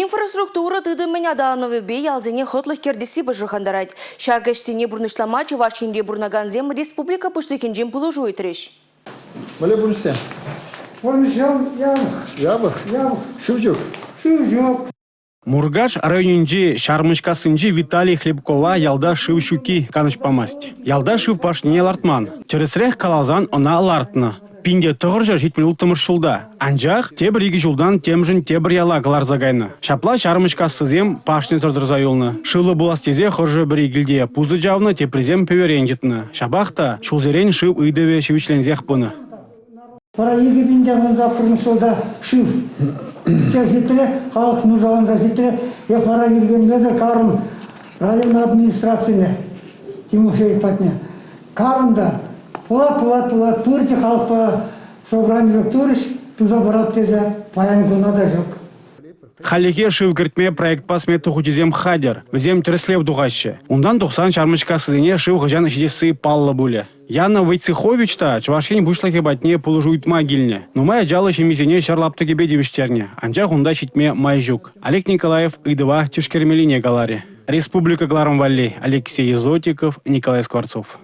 Инфраструктура тытӑмӗн аталанӑвӗпе ялсене хӑтлӑх кӗртесси пӑшӑрхантарать. Ҫак ӗҫсене пурнӑҫлама Чӑваш Енре пурӑнакансем республика Пуҫлӑхӗнчен пулӑшу ыйтрӗҫ. Мӗнле пурнӑҫсем? Пурнӑҫ япӑх. Япӑх? Япӑх. Шыв ҫук? Шыв ҫук. Муркаш районӗнчи Ҫармӑҫкассинчи Виталий Хлебкова ялта шыв ҫукки канӑҫ памасть. Ялта шыв пашнине лартман. Тӗрӗсрех каласан ӑна лартнӑ. 1976-мӗш ҫулта. Анчах тепӗр икӗ ҫултан темшӗн тепӗр яла кӑларса кайнӑ. Ҫапла Ҫармӑҫкассисем пашнесӗр тӑрса юлнӑ. Шывлӑ пулас тесе хӑшӗ-пӗри килте пусӑ чавнӑ, теприсем пӗверен йӑтнӑ. Ҫапах та ҫулсерен шыв ыйтӑвӗ ҫивӗчленсех пынӑ. Вара 2018 ҫулта шыв пӗтсе ҫитрӗ, халӑх нушаланса ҫитрӗ. Эп вара йӗркелмесӗр карӑм район администрацине Тимофеев патне. Карӑм та пулать, пулать, пулать, пырчӗ халӑхпа собрани турӗҫ, туса парать тесе паян куна та ҫук. Хальлӗхе шыв кӗртме проектпа смета хучӗсем хатӗр, вӗсем тӗрӗслев тухаҫҫӗ. Унтан тухсан Ҫармӑҫкассисене шыв хӑҫан ҫитесси паллӑ пулӗ. Яна Войцехович та Чӑваш Ен Пуҫлӑхӗ патне пулӑшу ыйтма килнӗ. Нумай ачаллӑ ҫемьесене ҫӗр лаптӑкӗпе тивӗҫтернӗ, анчах унта ҫитме май ҫук. Олег Николаев ыйтӑва тишкермеллине каларӗ. Республика кӑларӑм валли Алексей Зотиков, Николай Скворцов.